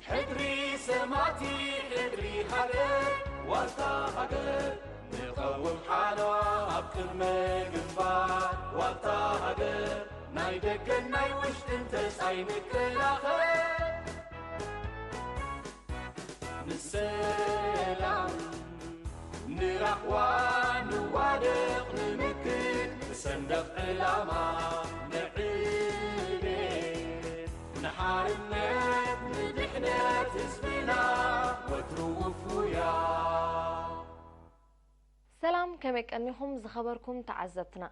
ሕድሪ ሰማእቲ፣ ሕድሪ ሃገር፣ ዋልታ ሃገር፣ ንቐውም ሓራ ኣብ ቅድመ ግንባር። ዋልታ ሃገር፣ ናይ ደገን ናይ ውሽጥን ተጻይ ንከላኸል። ንሰላም ንራኽዋ ንዋደቕ ንምክት፣ ንሰንደቕ ዕላማ ንዕቤት፣ ንሓርነት ንድሕነት ህዝብና ወትሩ ውፉያ። ሰላም፣ ከመይ ቀኒኹም ዝኸበርኩም ተዓዘብትና?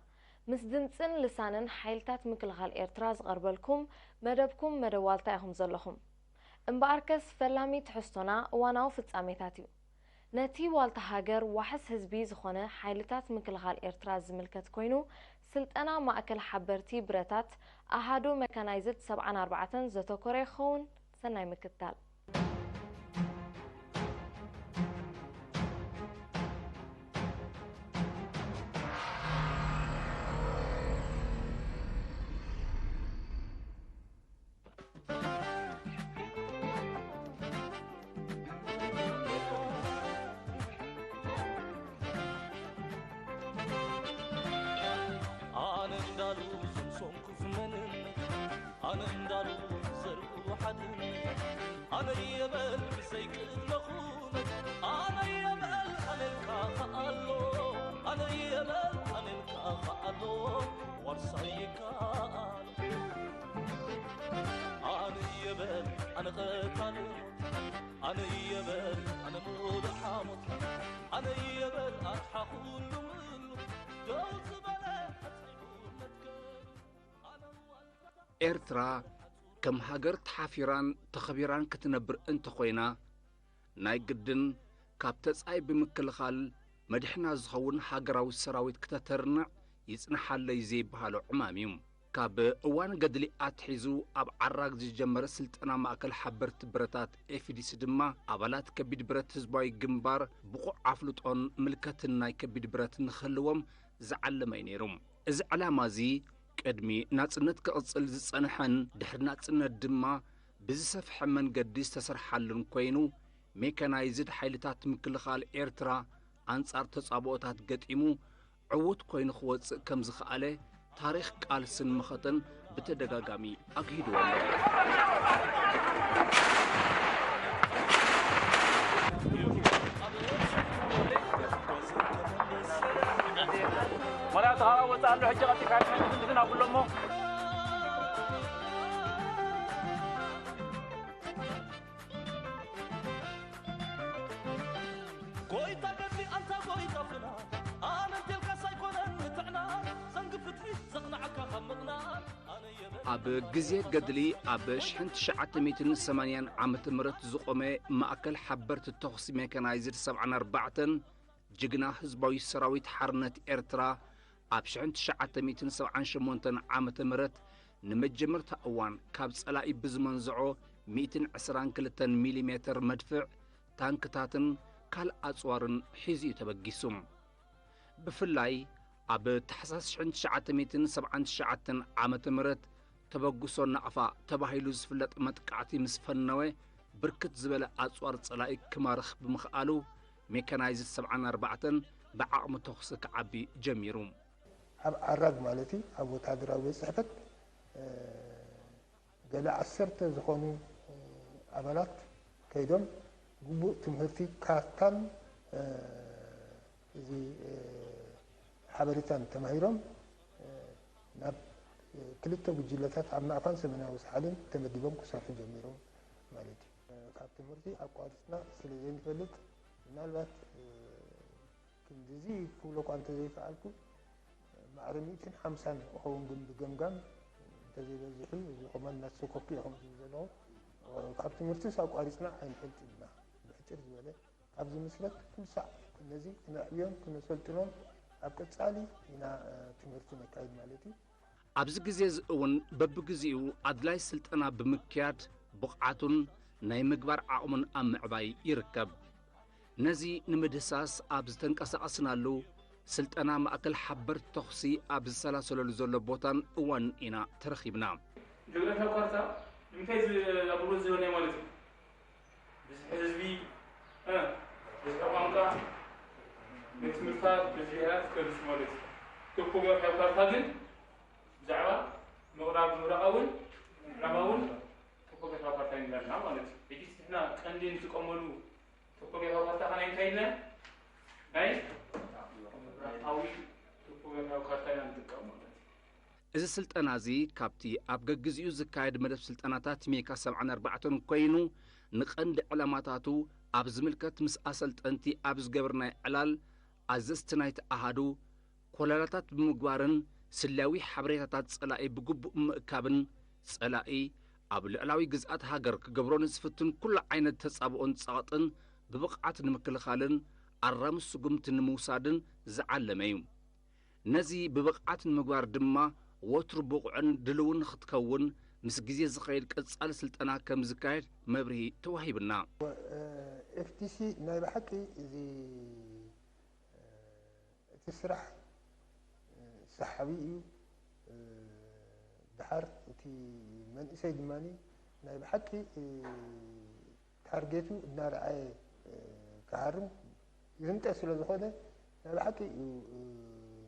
ምስ ድምጽን ልሳንን ሓይልታት ምክልኻል ኤርትራ ዝቐርበልኩም መደብኩም መደብ ዋልታ ኢኹም ዘለኹም። እምበኣርከስ ፈላሚ ትሕዝቶና እዋናዊ ፍጻሜታት እዩ። ነቲ ዋልታ ሃገር ዋሕስ ህዝቢ ዝኾነ ሓይልታት ምክልኻል ኤርትራ ዝምልከት ኮይኑ፣ ስልጠና ማእከል ሓበርቲ ብረታት ኣሃዱ መካናይዝድ ሰብዓን ኣርባዕተን ዘተኮረ ይኸውን። ሰናይ ምክትታል። ኣነ እንዳሉ ዝምሶም ኩፍመንን፣ ኣነ እንዳሉ ዘርኡ ሓድን፣ ኣነ የበል ብዘይቅድመ ኩነት፣ ኣነ የበል ኣነልካ ኸኣሎ፣ ኣነ የበል ኣነልካ ኸኣሎ፣ ዋርሳይ ይከኣል። ኣነ የበል ኣነ ቐታሊ ሞት፣ ኣነ የበል ኣነ ሙሉእ ሓሞት፣ ኣነ የበል ኣድሓ ኩሉ ምሉእ፣ ደው ዝበለ ኣጽኒዑ መትከሉ፣ ኣነ ዋልታ ኤርትራ ከም ሃገር ተሓፊራን ተኸቢራን ክትነብር እንተኾይና፣ ናይ ግድን ካብ ተጻይ ብምክልኻል መድሕና ዝኸውን ሃገራዊ ሰራዊት ክተተርንዕ ይጽንሓለይ ዘይበሃሎ ዕማም እዩ። ካብ እዋን ገድሊ ኣትሒዙ ኣብ ዓራግ ዝጀመረ ስልጠና ማእከል ሓበርቲ ብረታት ኤፍዲሲ ድማ፣ ኣባላት ከቢድ ብረት ህዝባዊ ግንባር ብቑዕ ኣፍልጦን ምልከትን ናይ ከቢድ ብረት ንኽህልዎም ዝዓለመ እዩ ነይሩ። እዚ ዕላማ እዚ ቅድሚ ናጽነት ክቕጽል ዝጸንሐን ድሕሪ ናጽነት ድማ ብዝሰፍሐ መንገዲ ዝተሰርሓሉን ኮይኑ፣ ሜካናይዝድ ሓይልታት ምክልኻል ኤርትራ ኣንጻር ተጻብኦታት ገጢሙ ዕዉት ኮይኑ ክወጽእ ከም ዝኸኣለ ታሪኽ ቃልስን መኸተን ብተደጋጋሚ ኣግሂድዎ ኣሎ። መርያ ተኻራ ወፅእ ኣሎ። ሕጂ ቀልጢፍካ ትመልስን ትዝን ኣብሎ እሞ። ጎይታ ገድሊ ኣንታ ጎይታ ፍና፣ ኣነ እንቴልካስ ኣይኮነን ንትዕና፣ ዘንጊ ፍትሒ ዘቕንዓካ ካብ ምቕናን፣ ኣነ የበ- ኣብ ግዜ ገድሊ ኣብ ሽሕን ትሽዓተ ሚእትን ሰማንያን ዓመተ ምህረት ዝቖመ ማእከል ሓበርቲ ተኹሲ ሜካናይዝድ ሰብዓን ኣርባዕተን፣ ጅግና ህዝባዊ ሰራዊት ሓርነት ኤርትራ ኣብ ሽሕን ትሽዓተ ሚእትን ሰብዓን ሸሞንተን ዓመተ ምህረት ንመጀመርታ እዋን ካብ ጸላኢ ብዝመንዝዖ ሚእትን ዕስራን ክልተን ሚሊሜተር መድፍዕ፣ ታንክታትን ካልእ ኣጽዋርን ሒዙ እዩ ተበጊሱ። ብፍላይ ኣብ ታሕሳስ ሽሕን ትሽዓተ ሚእትን ሰብዓን ትሽዓተን ዓመተ ምህረት ተበግሶ ናቕፋ ተባሂሉ ዝፍለጥ መጥቃዕቲ ምስ ፈነወ፣ ብርክት ዝበለ ኣጽዋር ጸላኢ ክማርኽ ብምኽኣሉ፣ ሜካናይዝድ ሰብዓን ኣርባዕተን ብዓቕሚ ተኹሲ ክዓቢ ጀሚሩ። ኣብ ዓራግ ማለት እዩ፣ ኣብ ወተሃደራዊ ቤት ጽሕፈት፣ እ፣ ገለ ዓሰርተ ዝኾኑ፣ እ፣ ኣባላት ከይዶም ግቡእ ትምህርቲ ካርታን፣ እ፣ እዚ፣ እ፣ ሓበሬታን ተማሂሮም፣ እ፣ ናብ፣ እ፣ ክልተ ጉጅለታት ኣብ ናቕፋን ሰሜናዊ ሳሕልን ተመዲቦም ክሰርሑ ጀሚሮም ማለት እዩ። እ፣ ካብ ትምህርቲ ኣቋሪጽና ስለ ዘይንፈልጥ፣ ምናልባት፣ እ፣ ክንድዚ ክብሎ እኳ እንተዘይከኣልኩ፣ ማዕረ ሚእትን ሓምሳን እኸውን ግን ብገምጋም እንተዘይበዚሑ፣ እዚ ኮማንድ ናት ሰኮኪ ኢኹም ትብሉ ዘለኹም። ካብ ትምህርትስ ኣቋሪጽና ኣይንፈልጥን ኢና። ብሕጽር ዝበለ፣ ካብ ዝምስረት ክሳዕ ነዚ ክነዕብዮን ክነሰልጥኖን ኣብ ቀጻሊ ኢና፣ እ፣ ትምህርቲ ነካይድ ማለት እዩ። ኣብዚ ግዜ እዚ እውን በብግዜኡ ኣድላይ ስልጠና ብምክያድ ብቕዓቱን ናይ ምግባር ዓቕሙን ኣብ ምዕባይ ይርከብ። ነዚ ንምድህሳስ ኣብ ዝተንቀሳቐስናሉ፣ ስልጠና ማእከል ሓበርቲ ተኹሲ ኣብ ዝሰላሰለሉ ዘሎ ቦታን እዋንን ኢና ተረኺብና። ግብረ ተቋርታ ንምንታይ እዚ ኣገልግሎት ዝህበና ማለት እዩ? ህዝቢ፣ እ፣ ብዝሒ ቋንቋ፣ ቤት ትምህርትታት፣ ብዝሒታት ከብዝሑ ማለት እዩ። ቶፖግራፊያዊ ካርታ ግን ብዛዕባ ምቕራብ ምብራቓውን ምዕራባውን ቶፖግራፊያዊ ካርታ ይብለና ማለት እዩ። ሕጂ ንሕና ቀንዲ እንጥቀመሉ ቶፖግራፊያዊ ካርታ ከ ናይ እንታይ ኢልና? ናይ ምብራቓዊ ቶፖግራፊያዊ ካርታ ኢና ንጥቀም ማለት እዩ። እዚ ስልጠና እዚ ካብቲ ኣብ ገግዜኡ ዝካየድ መደብ ስልጠናታት ሜካ ሰብዓን ኣርባዕተን ኮይኑ፣ ንቐንዲ ዕላማታቱ ኣብ ዝምልከት ምስ ኣሰልጠንቲ ኣብ ዝገበርናዮ ዕላል፣ ኣዘዝቲ ናይቲ ኣሃዱ ኮለላታት ብምግባርን ስለያዊ ሓበሬታታት ጸላኢ ብግቡእ ምእካብን፣ ጸላኢ ኣብ ልዕላዊ ግዝኣት ሃገር ክገብሮ ንዝፍትን ኩሉ ዓይነት ተጻብኦን ጸቕጥን ብብቕዓት ንምክልኻልን ኣራሚ ስጉምቲ ንምውሳድን ዝዓለመ እዩ። ነዚ ብብቕዓት ንምግባር ድማ ወትሩ ብቑዕን ድልውን ንኽትከውን ምስ ግዜ ዝኸይድ ቀጻሊ ስልጠና ከም ዝካየድ መብርሂ ተዋሂቡና። ኤፍቲሲ ናይ ብሓቂ እዚ እቲ ስራሕ ሰሓቢ እዩ። ድሓር እቲ መንእሰይ ድማ ናይ ብሓቂ ታርጌቱ እናረኣየ ክሃርም ይህንጠ ስለ ዝኾነ ናይ ብሓቂ እዩ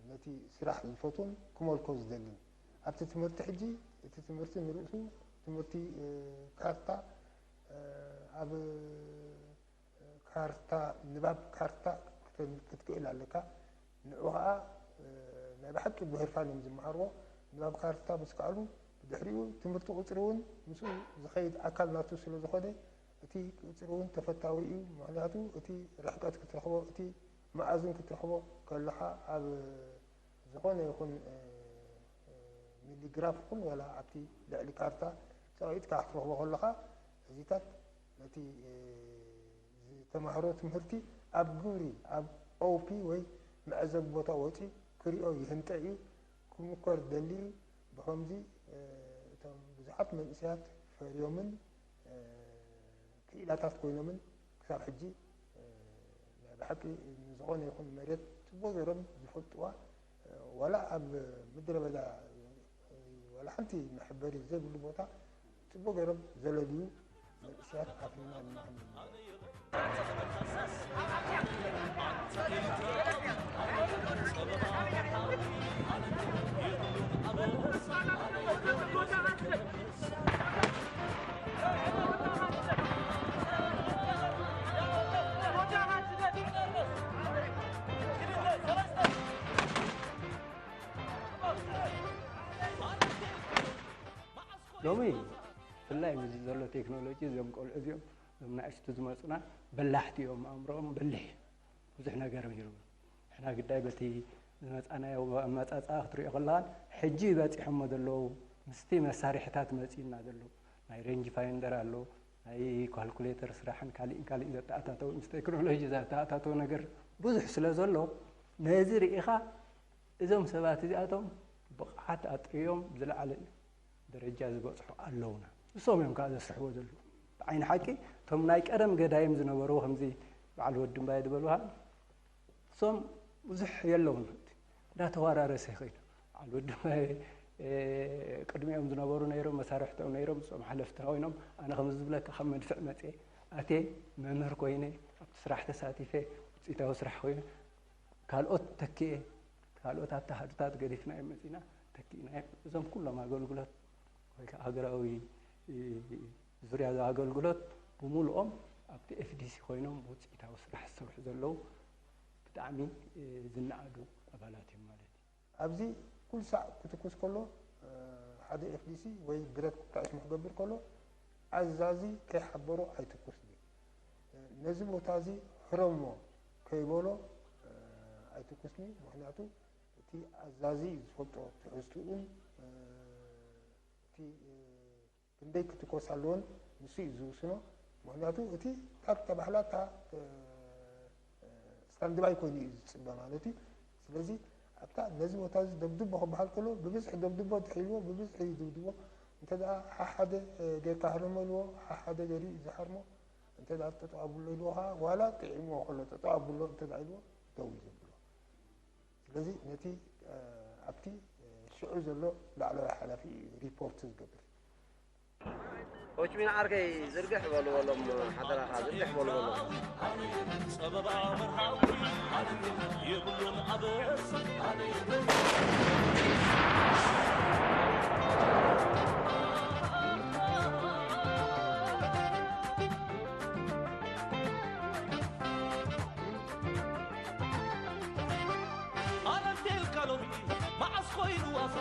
ነቲ ስራሕ ዝፈትዎን ክመልኮ ዝደልን። ኣብቲ ትምህርቲ ሕጂ እቲ ትምህርቲ ንርእሱ ትምህርቲ ካርታ ኣብ ካርታ፣ ንባብ ካርታ ክተ-፣ ክትክእል ኣለካ። ንዑ ኸዓ፣ እ፣ ናይ ብሓቂ ብህርፋን እዮም ዝመሃርዎ። ንባብ ካርታ ምስ ከኣሉ፣ ብድሕሪኡ ትምህርቲ ቁፅሪ እውን ምስኡ ዝኸይድ ኣካል ናቱ ስለ ዝኾነ፣ እቲ ቁፅሪ እውን ተፈታዊ እዩ። ምኽንያቱ፣ እቲ ርሕቀት ክትረኽቦ፣ እቲ መኣዝን ክትረኽቦ ከለኻ፣ ኣብ ዝኾነ ይኹን፣ እ፣ እ፣ ሚሊግራፍ ይኹን ዋላ ኣብቲ ልዕሊ ካርታ ጸቒጥካ ክትረኽቦ ከለኻ፣ እዚታት ነቲ፣ እ፣ ዝተማህሮ ትምህርቲ ኣብ ግብሪ፣ ኣብ ኦፒ ወይ መዕዘቢ ቦታ ወጺኡ ክሪኦ ይህንጠ እዩ፣ ክምኮር ደሊ እዩ። ብኸምዚ፣ እ፣ እቶም ብዙሓት መንእሰያት ፈርዮምን፣ እ፣ ክኢላታት ኮይኖምን ክሳብ ሕጂ፣ እ፣ ናይ ብሓቂ ንዝኾነ ይኹን መሬት ጽቡቕ ገይሮም ዝፈልጥዋ፣ እ፣ ዋላ ኣብ ምድረ በዳ፣ እ፣ ዋላ ሓንቲ መሐበሪ ዘይብሉ ቦታ ጽቡቕ ገይሮም ዘለልዩ መንእሰያት ኣፍሪና ኣለና። ሎሚ ብፍላይ ምስዚ ዘሎ ቴክኖሎጂ እዚኦም ቆልዑ እዚኦም፣ እዞም ናእሽቱ ዝመጹና በላሕቲ እዮም፣ ኣእምሮኦም በሊሕ እዩ። ብዙሕ ነገር ይርቡ። ንሕና ግዳይ በቲ ዝመጻናዮ ኣመጻጽኣ ክትሪኦ ከለኻን ሕጂ በጺሖሞ ዘለዉ ምስቲ መሳርሒታት መጺእና ዘለዉ ናይ ሬንጅ ፋይንደር ኣሎ፣ ናይ ካልኩሌተር ስራሕን ካሊእን ካሊእን ዘተኣታተው፣ ምስ ቴክኖሎጂ ዘተኣታተው ነገር ብዙሕ ስለ ዘሎ፣ ነዚ ርኢኻ እዞም ሰባት እዚኣቶም ብቕዓት ኣጥርዮም ዝለዓለ ደረጃ ዝበጽሑ ኣለዉና። እሶም እዮም ከዓ ዘስርሕዎ ዘለዉ። ብዓይኒ ሓቂ፣ እቶም ናይ ቀደም ገዳይም ዝነበሩ፣ ከምዚ በዓል ወዲ እምባየ ዝበልዋ፣ እሶም ብዙሕ የለውን። እንዳተዋራረሰ ይኸይድ። በዓል ወዲ እምባየ፣ እ፣ ቅድሚኦም ዝነበሩ ነይሮም፣ መሳርሕቶም ነይሮም፣ እሶም ሓለፍቲ ኮይኖም፣ ኣነ ከምዚ ዝብለካ ካብ መድፍዕ መጽየ፣ ኣትየ መምህር ኮይነ፣ ኣብቲ ስራሕ ተሳቲፈ፣ ውፅኢታዊ ስራሕ ኮይነ፣ ካልኦት ተኪኤ፣ ካልኦት ኣተሃዱታት ገዲፍናዮም መፂና፣ ተኪእናዮም። እዞም ኩሎም ኣገልግሎት ወይ ከዓ ሃገራዊ፣ እ፣ ዙርያ ኣገልግሎት ብምሉኦም ኣብቲ ኤፍዲሲ ኮይኖም ውፅኢታዊ ስራሕ ዝሰርሑ ዘለዉ ብጣዕሚ፣ እ፣ ዝነኣዱ ኣባላት እዮም ማለት እዩ። ኣብዚ ኩሉ ሳዕ ክትኩስ ከሎ፣ እ፣ ሓደ ኤፍዲሲ ወይ ብረት ጣዕሽሙ ክገብር ከሎ፣ ኣዛዚ ከይሓበሮ ኣይትኩስን እዩ። እ፣ ነዚ ቦታ እዚ ህረሞ ከይበሎ፣ እ፣ ኣይትኩስን እዩ። ምኽንያቱ እቲ ኣዛዚ እዩ ዝፈልጦ ትሕዝትኡን፣ እ፣ እቲ፣ እ፣ ክንደይ ክትኮስ ኣለዎን ንሱ እዩ ዝውስኖ። ምኽንያቱ እቲ ታክ ተባህላ እታ፣ እ፣ እ፣ ስታንድባይ ኮይኑ እዩ ዝጽበ ማለት እዩ። ስለዚ ኣብታ ነዚ ቦታ እዚ ደብድቦ ክበሃል ከሎ ብብዝሒ ደብድቦ እንተሒልዎ ብብዝሒ ይድብድቦ። እንተ ደኣ ሓሓደ፣ እ፣ ጌርካ ህረመልዎ፣ ሓሓደ ገይሩ እዩ ዝሃርሞ። እንተ ደኣ ጠጠው ኣብሎ ኢልዎ ኸዓ ዋላ ጥዒምዎ ከሎ ጠጠው ኣብሎ እንተ ደኣ ኢልዎ ደው እዩ ዘብሎ። ስለዚ ነቲ፣ እ፣ ኣብቲ፣ እ፣ ሽዑ ዘሎ ላዕለዋይ ሓላፊ እዩ ሪፖርት ዝገብር። ኮችሚን ዓርከይ ዝርግሕ በሉ በሎም፣ ሓደራኻ ዝርግሕ በሉ በሎም። ጸበባ መርሃዊ የብሉን ኣበሳ። ኣነንቴልካ ሎሚ መዓስ ኮይኑ ዋዛ?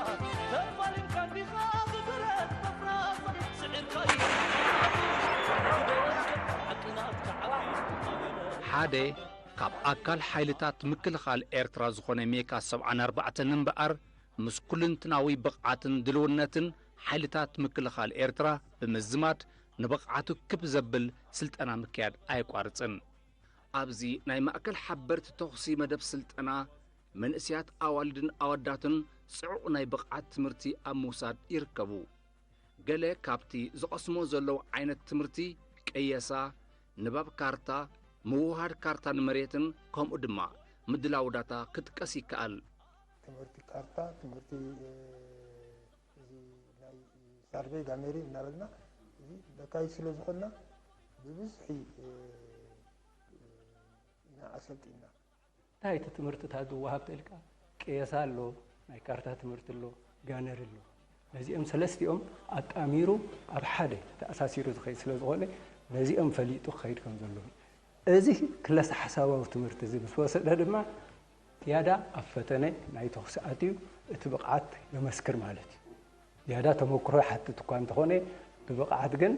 ተፋሊምካ እንዲኻ ብብረት መፍራስ ስዒርካዮ ሓቂ ናትካ ዓቢ ኣገበ። ሓደ ካብ ኣካል ሓይልታት ምክልኻል ኤርትራ ዝኾነ ሜካ ሰብዓን ኣርባዕተን እምበኣር፣ ምስ ኩልንትናዊ ብቕዓትን ድልውነትን ሓይልታት ምክልኻል ኤርትራ ብምዝማድ፣ ንብቕዓቱ ክብ ዘብል ስልጠና ምክያድ ኣየቋርጽን። ኣብዚ ናይ ማእከል ሓበርቲ ተኹሲ መደብ ስልጠና፣ መንእሰያት ኣዋልድን ኣወዳትን ጽዑቕ ናይ ብቕዓት ትምህርቲ ኣብ ምውሳድ ይርከቡ። ገለ ካብቲ ዝቐስሞ ዘለዉ ዓይነት ትምህርቲ፣ ቅየሳ፣ ንባብ ካርታ፣ ምውህሃድ ካርታን መሬትን፣ ከምኡ ድማ ምድላው ዳታ ክጥቀስ ይከኣል። ትምህርቲ ካርታ፣ ትምህርቲ፣ እ፣ እዚ ናይ ሳርቬይ ጋሜሪ እናበልና እዚ ነካይድ ስለ ዝኾንና፣ ብብዝሒ፣ እ፣ እ፣ ኢና ኣሰልጢና። እንታይ እቲ ትምህርትታት ዝወሃብ ተልካ? ቅየሳ ኣሎ፣ ናይ ካርታ ትምህርቲ ኣሎ፣ ጋነሪ ኣሎ። ነዚኦም ሰለስቲኦም ኣጣሚሩ ኣብ ሓደ ተኣሳሲሩ ዝኸይድ ስለ ዝኾነ፣ ነዚኦም ፈሊጡ ክኸይድ ከም ዘለዎ። እዚ ክለሳ ሓሳባዊ ትምህርቲ እዚ ምስ ወሰደ ድማ፣ ዝያዳ ኣብ ፈተነ ናይ ተኹሲ ኣትዩ እቲ ብቕዓት የመስክር ማለት እዩ። ዝያዳ ተመክሮ ይሓትት እኳ እንተኾነ፣ ብብቕዓት ግን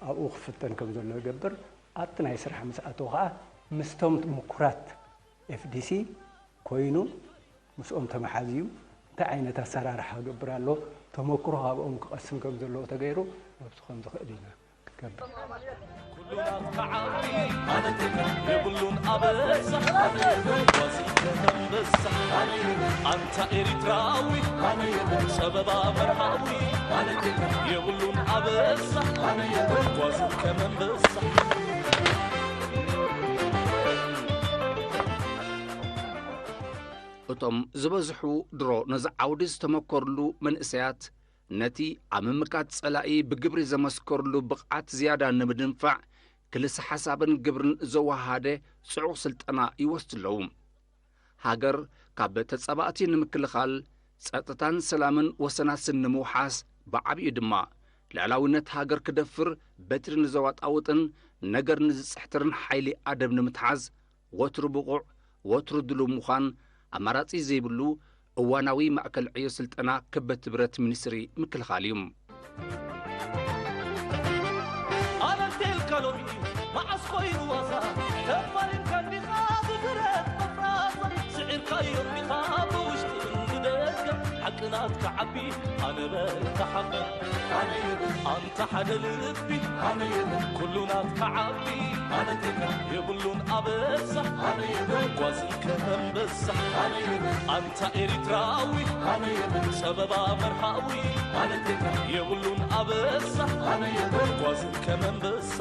ኣብኡ ክፍተን ከም ዘሎ ይገብር። ኣብቲ ናይ ስራሕ ምስ ኣተወ ኸዓ፣ ምስቶም ምኩራት ኤፍ ዲ ሲ ኮይኑ፣ ምስኦም ተመሓዝዩ፣ እንታይ ዓይነት ኣሰራርሓ ክገብር ኣሎ፣ ተመክሮ ካብኦም ክቐስም ከም ዘለዎ ተገይሩ፣ ነብሱ ከም ዝኽእል ኢና ክገብር። ኩሉ ናትካ ዓቢ የብሉን ኣበሳ፣ ጓዝን ከመንበሳ። ኣንታ ኤሪትራዊ ጸበባ መርሃዊ የብሉን ኣበሳ፣ ጓዝን ከመንበሳ። እቶም ዝበዝሑ ድሮ ነዚ ዓውዲ ዝተመከርሉ መንእሰያት፣ ነቲ ኣብ ምምካት ጸላኢ ብግብሪ ዘመስከርሉ ብቕዓት ዝያዳ ንምድንፋዕ፣ ክልሰ ሓሳብን ግብርን ዘወሃሃደ ጽዑቕ ስልጠና ይወስዱ ኣለዉ። ሃገር ካብ ተጻባእቲ ንምክልኻል፣ ጸጥታን ሰላምን ወሰናስን ንምውሓስ፣ ብዓቢኡ ድማ ልዕላውነት ሃገር ክደፍር በትሪ ንዘዋጣውጥን ነገር ንዝጽሕትርን ሓይሊ ኣደብ ንምትሓዝ፣ ወትሩ ብቑዕ፣ ወትሩ ድሉው ምዃን ኣማራጺ ዘይብሉ እዋናዊ ማእከል ዕዮ ስልጠና ከበድቲ ብረት ሚኒስትሪ ምክልኻል እዩ። ኣነንቴልካ ሎሚ መዓስ ኮይኑ ዋዛ? ተፋሊምካ እንዲኻ ብብረት ምፍራስ፣ ስዒርካዮ እንዲኻ ብውሽጥን ብደገን፣ ሓቂ ናትካ ዓቢ ኣነ በልካ ሓቂ። ኣንታ ሓደ ልቢ ኩሉ ናትካ ዓቢ የብሉን ኣበሳ፣ ጓዝን ከመንበሳ። ኣንታ ኤሪትራዊ ጸበባ መርሃዊ የብሉን ኣበሳ፣ ጓዝን ከመንበሳ።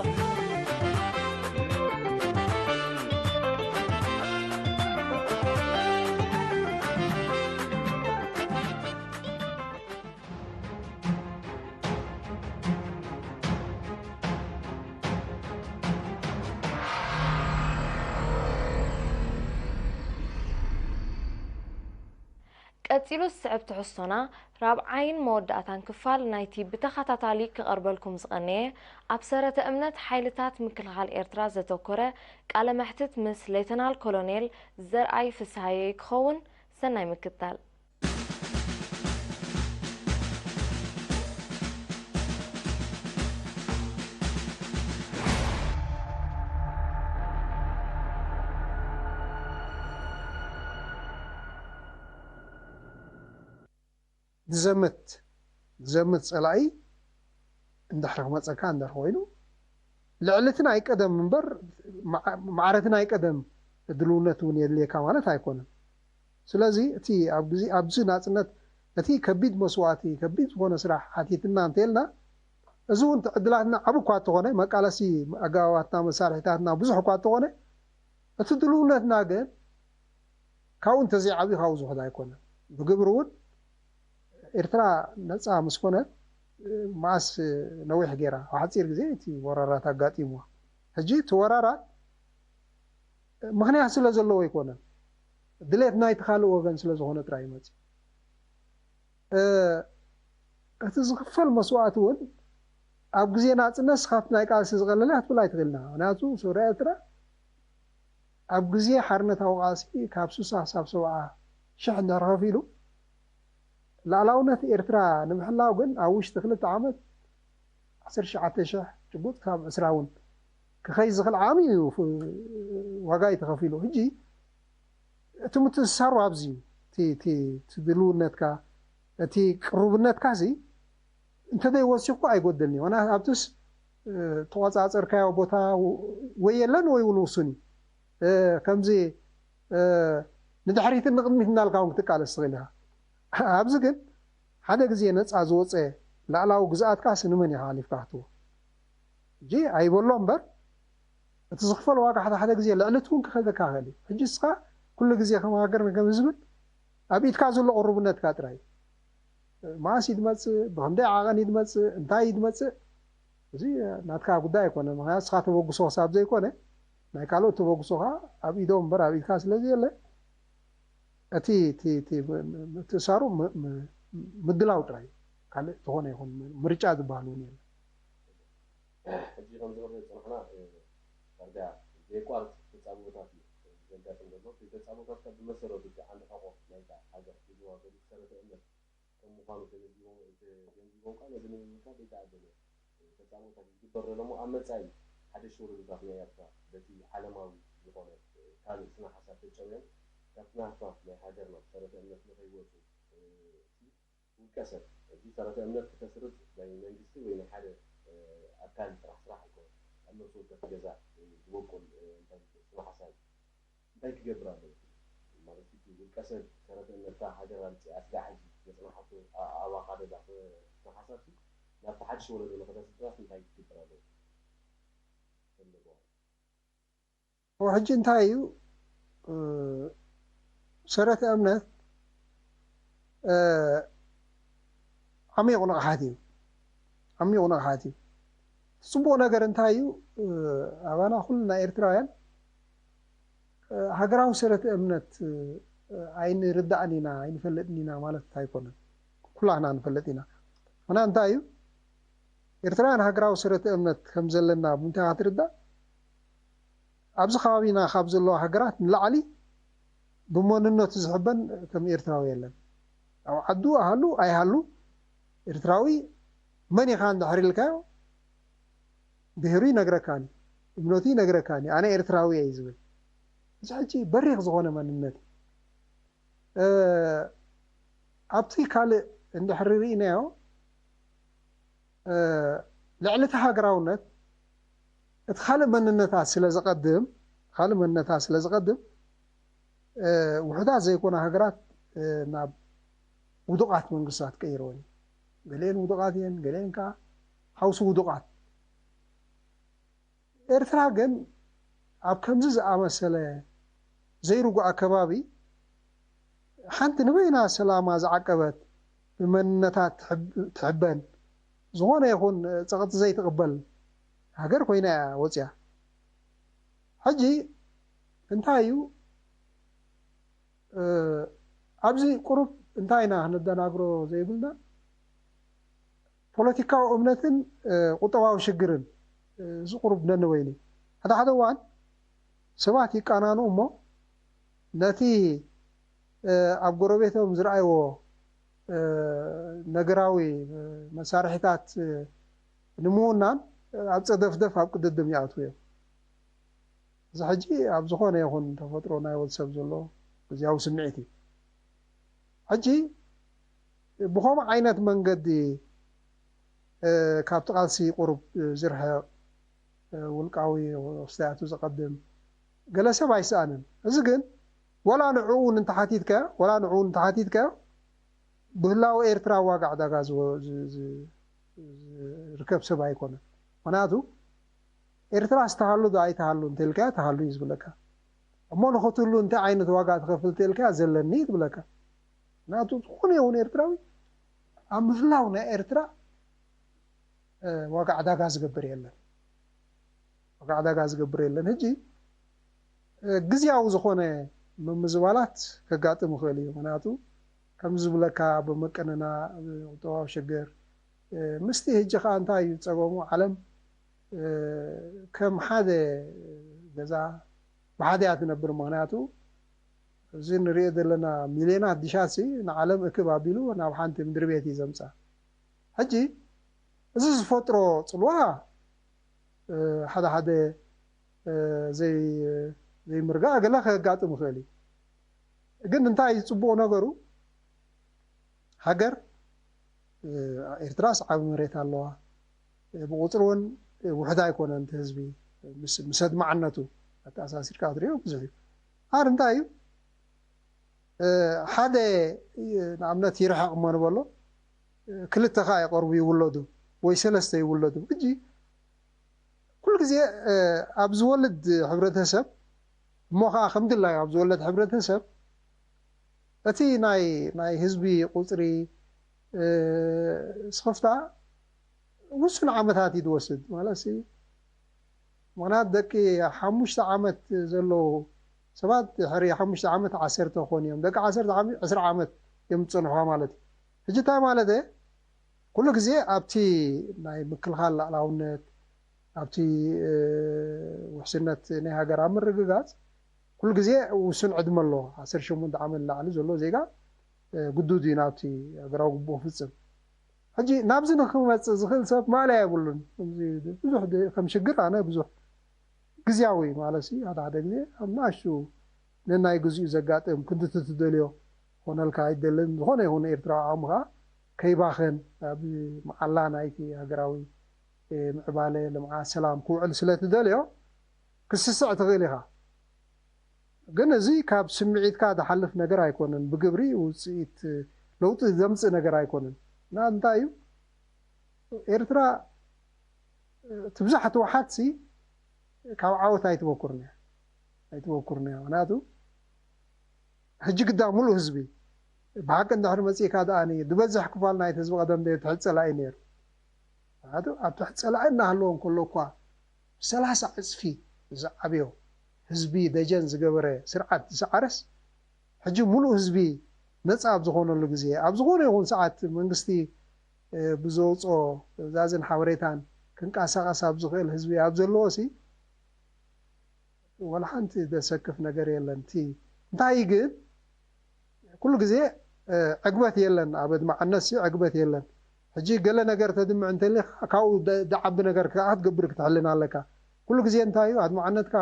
ቀጺሉ ዝስዕብ ትሕዝቶና ራብዓይን መወዳእታን ክፋል ናይቲ ብተኸታታሊ ክቐርበልኩም ዝቐነየ ኣብ ሰረተ እምነት ሓይልታት ምክልኻል ኤርትራ ዘተኮረ ቃለ መሕትት ምስ ሌተናል ኮሎኔል ዘርኣይ ፍስሃየ ክኸውን። ሰናይ ምክትታል። ዝዘምት ዝዘምት ጸላኢ እንድሕር ክመጸካ እንድሕር ኮይኑ፣ ልዕሊ እቲ ናይ ቀደም እምበር፣ ማዕ-፣ ማዕረ እቲ ናይ ቀደም ድልውነት እውን የድልየካ ማለት ኣይኮነን። ስለዚ እቲ ኣብ ግዜ፣ ኣብዚ ናጽነት እቲ ከቢድ መስዋእቲ፣ ከቢድ ዝኾነ ስራሕ ሓቲትና እንተልና፣ እዚ እውን እቲ ዕድላትና ዓቢ እኳ እንተኾነ፣ መቃለሲ ኣገባባትና፣ መሳርሒታትና ብዙሕ እኳ እንተኾነ፣ እቲ ድልውነትና ግን ካብኡ እንተዘይዓብዩ ካብኡ ዝውሕድ ኣይኮነን። ብግብሪ እውን ኤርትራ ነጻ ምስ ኮነት፣ መኣስ ነዊሕ ገይራ፣ ኣብ ሓፂር ግዜ እቲ ወራራት ኣጋጢምዋ። ሕጂ እቲ ወራራት ምኽንያት ስለ ዘለዎ ኣይኮነን፣ ድሌት ናይቲ ካልእ ወገን ስለ ዝኾነ ጥራይ ይመፅእ። እቲ ዝኽፈል መስዋእቲ እውን ኣብ ግዜ ናፅነት ስኻት ናይ ቃልሲ ዝቐለለ ክትብል ኣይትኽእልና። ምክንያቱ ሰውራ ኤርትራ ኣብ ግዜ ሓርነታዊ ቃልሲ ካብ ስሳ ክሳብ ሰብዓ ሽሕ እንድሕር ከፊሉ፣ ላዕላውነት ኤርትራ ንምሕላው ግን ኣብ ውሽጢ ክልተ ዓመት ዓሰርተ ትሽዓተ ሽሕ ጭቡጥ ካብ ዕስራ እውን ክኸይ ዝኽእል ዓሚ እዩ። ዋጋ እዩ ተኸፊሉ። ሕጂ እቲ ምትእስሳሩ ኣብዚ እዩ። እቲ ድልውነትካ፣ እቲ ቅሩብነትካ ሲ እንተዘይወሲኹ ኣይጎደልን እዩ። ና ኣብትስ ተቆፃፀርካዮ ቦታ ወይ የለን ወይ እውን ውሱን እዩ። ከምዚ ንድሕሪትን ንቕድሚት እናልካ እውን ክትቃለስ ትኽእል ኢኻ። ኣብዚ ግን ሓደ ግዜ ነፃ ዝወፀ ላዕላዊ ግዝኣትካ ሲ ንመን ኢኻ ኣሊፍካ ክትቦ? ሕጂ ኣይበሎ እምበር እቲ ዝኽፈል ዋጋ ሓደ ሓደ ግዜ ልዕሊ እቲ እውን ክኸደካ ይኽእል እዩ። ሕጂ እስኻ ኩሉ ግዜ ከም ሃገር ከም ህዝብን ኣብ ኢድካ ዘሎ ቅሩብነትካ ጥራይ እዩ። መኣስ እዩ ዝመፅእ፣ ብኽንደይ ዓቐን እዩ ዝመፅእ፣ እንታይ እዩ ዝመፅእ፣ እዚ ናትካ ጉዳይ ኣይኮነ። ምክንያቱ እስኻ ተበግሶ ክሳብ ዘይኮነ ናይ ካልኦት ተበግሶ ከዓ ኣብ ኢዶም እምበር ኣብ ኢድካ ስለ ዘየለ እቲ ምትእሳሩ ምድላው ጥራይ እዩ። ካልእ ዝኾነ ይኹን ምርጫ ዝበሃል እውን የለን። ሕጂ ከምዚ ንሪኦ ዝፀናሕና ዳርጋ ዘየቋርፅ ተፃብኦታት እዩ ዘጋጥም ዘሎ። እቲ ተፃብኦታት ካብ ብመሰረቱ እቲ ዓንዲ ሕቆ ናይታ ሃገር ሒዝዋ ዘሎ ሰረተ እምነት ከም ምዃኑ ተገንዚቦም ተገንዚቦም ከዓ ነዚ ንምምካት ዘይተኣደነ ተፃብኦታት እዩ ዝግበር ዘሎ እሞ ኣብ መፃኢ ሓደሽቲ ወለዶታት ናይ ኤርትራ በቲ ዓለማዊ ዝኾነ ካልእ ስነ ሓሳብ ተጨውዮም ካብቲ ናህፋ ናይ ሃገርና ሰረተ እምነት ንኸይወፁ ውልቀ ሰብ ሕጂ ሰረተ እምነት ክተስርፅ ናይ መንግስቲ ወይ ናይ ሓደ ኣካል ጥራሕ ስራሕ ኣይኮነን። ኣብ ነብሲ ወከፍ ገዛ ዝበቁል እንታይ ስነ ሓሳብ እንታይ ክገብር ኣለዎ ማለት እቲ ውልቀ ሰብ ሰረተ እምነትካ ሃገር ኣምፅኣ ስጋ ሕጂ ዘፅናሓቶ ኣባኻ ደዛ ስነ ሓሳብ ናብቲ ሓድሽ ወለዶ ንክተስርፅራስ እንታይ ክግበር ኣለዎ? ሕጂ እንታይ እዩ ሰረተ እምነት ዓሚቕ ንቕሓት እዩ። ዓሚቕ ንቕሓት እዩ። እቲ ፅቡቕ ነገር እንታይ እዩ? ኣባና ኩልና ኤርትራውያን ሃገራዊ ሰረተ እምነት ኣይንርዳእን ኢና ኣይንፈልጥን ኢና ማለት ኣይኮነን። ኩላህና ንፈልጥ ኢና። ምና እንታይ እዩ ኤርትራውያን ሃገራዊ ሰረተ እምነት ከም ዘለና ብምንታይ ክትርዳእ ኣብዚ ከባቢና ካብ ዘለዋ ሃገራት ንላዕሊ ብመንነቱ ዝሕበን ከም ኤርትራዊ የለን። ኣብ ዓዱ ኣሃሉ ኣይሃሉ ኤርትራዊ መን ኢኻ እንድሕር ኢልካዮ ብሄሩ ይነግረካኒ፣ እምነቱ ይነግረካኒ፣ ኣነ ኤርትራዊ እየ ዝብል። እዚ ሕጂ በሪኽ ዝኾነ መንነት እዩ። ኣብቲ ካልእ እንድሕር ርኢናዮ ልዕሊ እቲ ሃገራውነት እቲ ካልእ መንነታት ስለ ዘቐድም ካልእ መንነታት ስለ ዘቐድም ውሑዳት ዘይኮና ሃገራት ናብ ውዱቓት መንግስታት ቀይረወን እዩ። ገሊአን ውዱቓት እየን፣ ገሊአን ከዓ ሓውሲ ውዱቓት። ኤርትራ ግን ኣብ ከምዚ ዝኣመሰለ ዘይርጉእ ኣከባቢ ሓንቲ ንበይና ሰላማ ዝዓቀበት ብመንነታ ትሕበን ዝኾነ ይኹን ፀቕጢ ዘይትቕበል ሃገር ኮይና እያ ወፅያ። ሕጂ እንታይ እዩ ኣብዚ ቁሩብ እንታይ ኢና ክነደናግሮ ዘይብልና ፖለቲካዊ እምነትን ቁጠባዊ ሽግርን እዚ ቁሩብ ነንበይኑ ሓደ ሓደ እዋን ሰባት ይቃናኑ እሞ ነቲ ኣብ ጎረቤቶም ዝረኣይዎ ነገራዊ መሳርሒታት ንምውናን ኣብ ፀደፍደፍ ኣብ ቅድድም ይኣትዉ እዮም። እዚ ሕጂ ኣብ ዝኾነ ይኹን ተፈጥሮ ናይ ወዲ ሰብ ዘሎ ግዝያዊ ስምዒት እዩ። ሕጂ ብኸምኡ ዓይነት መንገዲ ካብቲ ቃልሲ ቁሩብ ዝርሕቕ ውልቃዊ ክስታያቱ ዘቐድም ገለ ሰብ ኣይሰኣንን። እዚ ግን ወላ ንዕኡ እውን እንተሓቲትካዮ ወላ ንዕኡ እውን እንተሓቲትካዮ ብህላወ ኤርትራ ዋጋ ዕዳጋ ዝርከብ ሰብ ኣይኮነን። ምክንያቱ ኤርትራ ዝተሃሉ ዶ ኣይተሃሉ እንተልካዮ ተሃሉ እዩ ዝብለካ። እሞ ንኽትህሉ እንታይ ዓይነት ዋጋ ትኸፍል እንተልካዮ ዘለኒ እዩ ዝብለካ። ምክንያቱ ዝኾነ ይኹን ኤርትራዊ ኣብ ምህላው ናይ ኤርትራ ዋጋ ዕዳጋ ዝገብር የለን። ዋጋ ዕዳጋ ዝገብር የለን። ሕጂ ግዝያዊ ዝኾነ ምምዝባላት ከጋጥም ይኽእል እዩ። ምክንያቱ ከም ዝብለካ ብምቅንና ቁጠባዊ ሽግር ምስቲ ሕጂ ከዓ እንታይ እዩ ፀገሙ? ዓለም ከም ሓደ ገዛ ብሓደ እያ ትነብር። ምክንያቱ እዚ ንሪኦ ዘለና ሚልዮናት ዲሻት ንዓለም እክብ ኣቢሉ ናብ ሓንቲ ምድሪ ቤት እዩ ዘምፃ። ሕጂ እዚ ዝፈጥሮ ፅልዋ ሓደ ሓደ ዘይምርጋእ ገለ ከጋጥም ይኽእል እዩ። ግን እንታይ እዩ ፅቡቕ ነገሩ? ሃገር ኤርትራስ ዓቢ መሬት ኣለዋ። ብቁፅሪ እውን ውሕድ ኣይኮነን እቲ ህዝቢ ምስ ኣድማዕነቱ ኣተኣሳሲርካ ክትሪኦ ብዙሕ እዩ። ኣር እንታይ እዩ ሓደ ንኣብነት ይርሕቕ እሞ ንበሎ ክልተ ከዓ ይቐርቡ ይውለዱ ወይ ሰለስተ ይውለዱ። ሕጂ ኩሉ ግዜ ኣብ ዝወልድ ሕብረተሰብ እሞ ከዓ ከም ድላዩ ኣብ ዝወለድ ሕብረተሰብ እቲ ናይ ናይ ህዝቢ ቁፅሪ ስኽፍታ ውሱን ዓመታት እዩ ዝወስድ ማለት ምክንያት ደቂ ሓሙሽተ ዓመት ዘለዉ ሰባት ድሕሪ ሓሙሽተ ዓመት ዓሰርተ ክኾኑ እዮም። ደቂ ዓሰርተ ዓመት ዕስራ ዓመት እዮም ዝፀንሑ ማለት እዩ። ሕጂ እንታይ ማለት ኩሉ ግዜ ኣብቲ ናይ ምክልኻል ላዕላውነት ኣብቲ ውሕስነት ናይ ሃገር ኣብ ምርግጋፅ ኩሉ ግዜ ውሱን ዕድመ ኣለዎ። ዓሰርተ ሸሞንተ ዓመት ንላዕሊ ዘሎ ዜጋ ግዱድ እዩ ናብቲ ሃገራዊ ግቡእ ክፍፅም። ሕጂ ናብዚ ንክመፅእ ዝኽእል ሰብ ማእለያ የብሉን። ብዙሕ ከም ሽግር ኣነ ብዙሕ ግዝያዊ ማለት ሓደ ሓደ ግዜ ኣብ ንኣሽቱ ነናይ ግዚኡ ዘጋጥም ክንድቲ ትደልዮ ኮነልካ ኣይደልን። ዝኾነ ይኹን ኤርትራዊ ዓቕሚ ከዓ ከይባኸን ኣብ መዓላ ናይቲ ሃገራዊ ምዕባለ፣ ልምዓት፣ ሰላም ክውዕል ስለ ትደልዮ ክስስዕ ትኽእል ኢኻ። ግን እዚ ካብ ስምዒትካ ዝሓልፍ ነገር ኣይኮነን። ብግብሪ ውፅኢት ለውጢ ዘምፅእ ነገር ኣይኮነን። እና እንታይ እዩ ኤርትራ ትብዛሕ ተዋሓትሲ ካብ ዓወት ኣይትበኩርን እያ ኣይትበኩርን እያ። ምክንያቱ ሕጂ ግዳ ሙሉእ ህዝቢ ብሓቂ እንድሕር መፂእካ ደኣ ዝበዝሕ ክፋል ናይቲ ህዝቢ ቀደም ትሕት ፀላኢ ነይሩ። ምክንያቱ ኣብ ትሕት ፀላኢ እናሃለዎ እንከሎ እኳ ብሰላሳ ዕፅፊ ዝዓብዮ ህዝቢ ደጀን ዝገበረ ስርዓት ዝሰዓረስ ሕጂ ሙሉእ ህዝቢ ነፃ ኣብ ዝኾነሉ ግዜ ኣብ ዝኾነ ይኹን ሰዓት መንግስቲ ብዘውፅኦ ትእዛዝን ሓበሬታን ክንቀሳቐስ ኣብ ዝኽእል ህዝቢ ኣብ ዘለዎ ሲ ወላ ሓንቲ ዘሰክፍ ነገር የለን። እቲ እንታይ ግን ኩሉ ግዜ ዕግበት የለን፣ ኣብ ኣድማዕነት ሲ ዕግበት የለን። ሕጂ ገለ ነገር ተድምዕ እንተሊኻ ካብኡ ዝዓቢ ነገር ከዓ ክትገብር ክትሕልን ኣለካ። ኩሉ ግዜ እንታይ እዩ ኣድማዕነትካ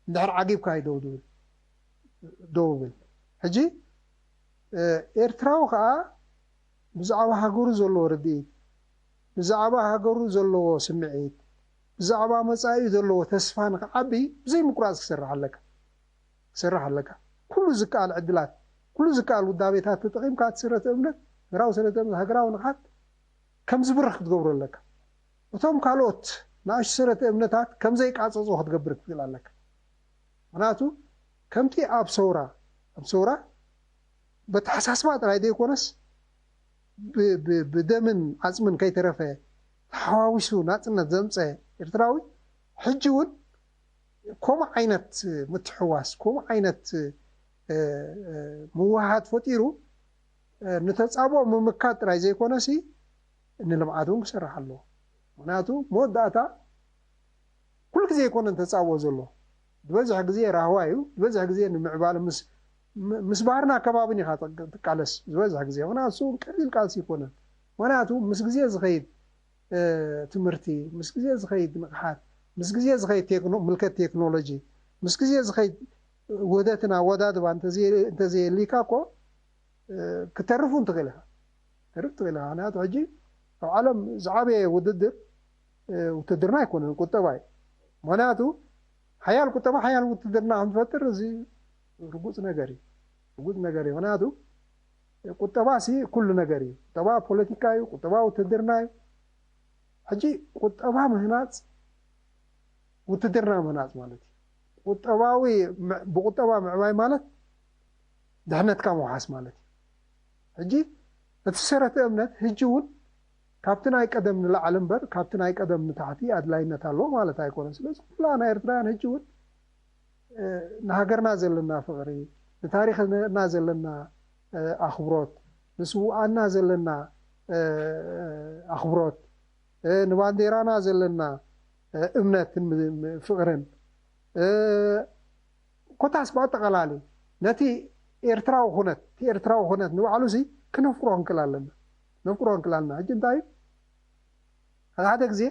እንድሕር ዓጊብካ እዩ ደው ዝብል ደው ብል። ሕጂ ኤርትራዊ ከዓ ብዛዕባ ሃገሩ ዘለዎ ርድኢት፣ ብዛዕባ ሃገሩ ዘለዎ ስምዒት፣ ብዛዕባ መጻኢኡ ዘለዎ ተስፋ ንክዓቢ ብዘይምቁራፅ ክሰርሕ ኣለካ ክሰርሕ ኣለካ። ኩሉ ዝከኣል ዕድላት፣ ኩሉ ዝከኣል ውዳቤታት ተጠቒምካ እቲ ስረተ እምነት፣ ሃገራዊ ስረተ እምነት፣ ሃገራዊ ንቕሓት ከም ዝብርኽ ክትገብሮ ኣለካ። እቶም ካልኦት ንኣሽቱ ሰረተ እምነታት ከም ዘይቃፀፁ ክትገብር ክትክእል ኣለካ። ምክንያቱ ከምቲ ኣብ ሰውራ ኣብ ሰውራ በተሓሳስባ ጥራይ ዘይኮነስ ብደምን ዓፅምን ከይተረፈ ተሓዋዊሱ ናፅነት ዘምፀ ኤርትራዊ ሕጂ እውን ከምኡ ዓይነት ምትሕዋስ ከምኡ ዓይነት ምውሃሃድ ፈጢሩ ንተፃብኦ ምምካት ጥራይ ዘይኮነሲ ንልምዓት እውን ክሰርሕ ኣለዎ። ምክንያቱ መወዳእታ ኩሉ ግዜ ኣይኮነን ተፃብኦ ዘሎ ዝበዝሕ ግዜ ራህዋ እዩ ዝበዝሕ ግዜ ንምዕባለ ምስ ምስ ባህርና ኣከባብን ኢኻ ትቃለስ ዝበዝሕ ግዜ ምክንያቱ እሱ ቀሊል ቃልሲ ይኮነን ምክንያቱ ምስ ግዜ ዝኸይድ ትምህርቲ ምስ ግዜ ዝኸይድ ንቕሓት ምስ ግዜ ዝኸይድ ምልከት ቴክኖሎጂ ምስ ግዜ ዝኸይድ ውህደትን ኣወዳድባ እንተዘየሊካ እኮ ክተርፍ እውን ትኽእል ኢኻ ተርፍ ትኽእል ኢኻ ምክንያቱ ሕጂ ኣብ ዓለም ዝዓበየ ውድድር ውትድርና ኣይኮነን ቁጠባ እዩ ምክንያቱ ሓያል ቁጠባ ሓያል ውትድርና ከምትፈጥር እዚ ርጉፅ ነገር እዩ ርጉፅ ነገር እዩ ምክንያቱ ቁጠባ ሲ ኩሉ ነገር እዩ ቁጠባ ፖለቲካ እዩ ቁጠባ ውትድርና እዩ ሕጂ ቁጠባ ምህናፅ ውትድርና ምህናፅ ማለት እዩ ቁጠባዊ ብቁጠባ ምዕባይ ማለት ድሕነትካ ምውሓስ ማለት እዩ ሕጂ እቲ ሰረተ እምነት ሕጂ እውን ካብቲ ናይ ቀደም ንላዕሊ እምበር ካብቲ ናይ ቀደም ንታሕቲ ኣድላይነት ኣለዎ ማለት ኣይኮነን። ስለዚ ኩላና ኤርትራውያን ሕጂ እውን ንሃገርና ዘለና ፍቕሪ፣ ንታሪኽና ዘለና ኣኽብሮት፣ ንስውኣና ዘለና ኣኽብሮት፣ ንባንዴራና ዘለና እምነትን ፍቕርን ኮታስ ብኣጠቓላሊ ነቲ ኤርትራዊ ኩነት እቲ ኤርትራዊ ኩነት ንባዕሉ ሲ ክነፍቅሮ ክንክእል ኣለና። ነፍቅሮ ክንክእል ኣለና። ሕጂ እንታይ እዩ? ሓደ ሓደ ግዜ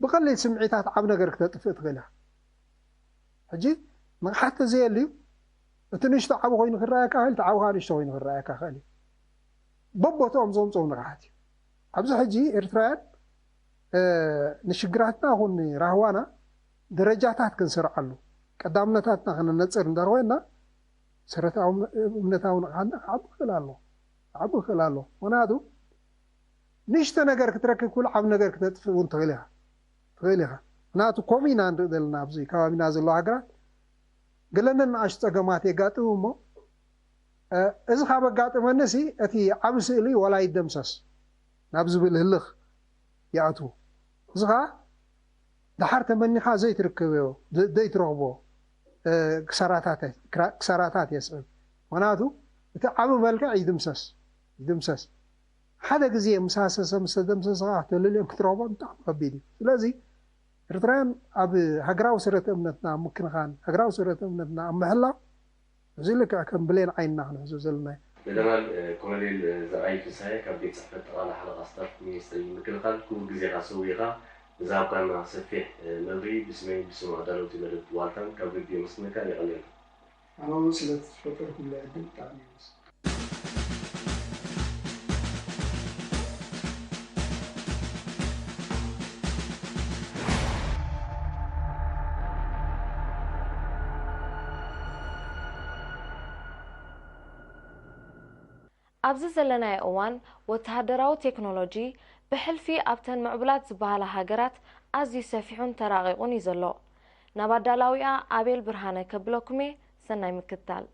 ብቐሊል ስምዒታት ዓብ ነገር ክተጥፍእ ትኽእል ኢኻ። ሕጂ ንቕሓት ተዘየልዩ እቲ ንእሽቶ ዓብ ኮይኑ ክረኣየካ ይኽእል፣ እቲ ዓብ ከዓ ንእሽቶ ኮይኑ ክረኣየካ ይኽእል እዩ። በቦትኦም ዘምፅኦም ንቕሓት እዩ። ኣብዚ ሕጂ ኤርትራውያን ንሽግራትና ኹን ራህዋና ደረጃታት ክንሰርዓሉ ቀዳምነታትና ክነነፅር እንድሕር ኮይና ሰረታዊ እምነታዊ ንቕሓትና ክዓቢ ክኽእል ኣሎ ክዓቢ ክኽእል ኣሎ። ምክንያቱ ንእሽተ ነገር ክትረክብ ክብል ዓብ ነገር ክተጥፍእ እውን ትኽእል ኢኻ ትኽእል ኢኻ። ምክንያቱ ከምኡ ኢና ንርኢ ዘለና ኣብዚ ከባቢና ዘለዋ ሃገራት ገለነ ንኣሽቱ ፀገማት የጋጥም እሞ እዚ ካብ ኣጋጥመኒ ሲ እቲ ዓብ ስእሊ ዋላ ይደምሰስ ናብ ዝብል ህልኽ ይኣትዉ። እዚ ኸዓ ደሓር ተመኒኻ ዘይትርከብዮ ዘይትረኽቦ ክሳራታት የስዕብ። ምክንያቱ እቲ ዓብ መልክዕ ይድምሰስ ይድምሰስ ሓደ ግዜ ምስ ሃሰሰ ምስ ተደምሰሰ ከዓ ክተልልዮን ክትረኽቦን ብጣዕሚ ከቢድ እዩ። ስለዚ ኤርትራውያን ኣብ ሃገራዊ ሰረተ እምነትና ኣብ ምክንኻን ሃገራዊ ሰረተ እምነትና ኣብ ምሕላው እዚ ልክዕ ከም ብሌን ዓይንና ክንሕዞ ዘለና እዩ። ጀነራል ኮሎኔል ዘርኣይ ፍስሃየ ካብ ቤት ጽሕፈት ጠቕላላ ሓለቓ ስታፍ ሚኒስትሪ ምክልኻል ክቡር ግዜኻ ሰዊእኻ ንዝሃብካና ሰፊሕ መብርሂ ብስመይን ብስም ኣዳለውቲ መደብ ዋልታን ካብ ልቢ የመስግነካ። የቐንየልና። ኣነ እውን ስለቲ ዝፈጠርኩምለይ ዕድል ብጣዕሚ የመስግን። ኣብዚ ዘለናዮ እዋን ወተሃደራዊ ቴክኖሎጂ ብሕልፊ ኣብተን ምዕቡላት ዝበሃላ ሃገራት ኣዝዩ ሰፊሑን ተራቒቑን እዩ ዘሎ። ናብ ኣዳላዊኣ ኣቤል ብርሃነ ከብለኩም እየ፣ ሰናይ ምክትታል።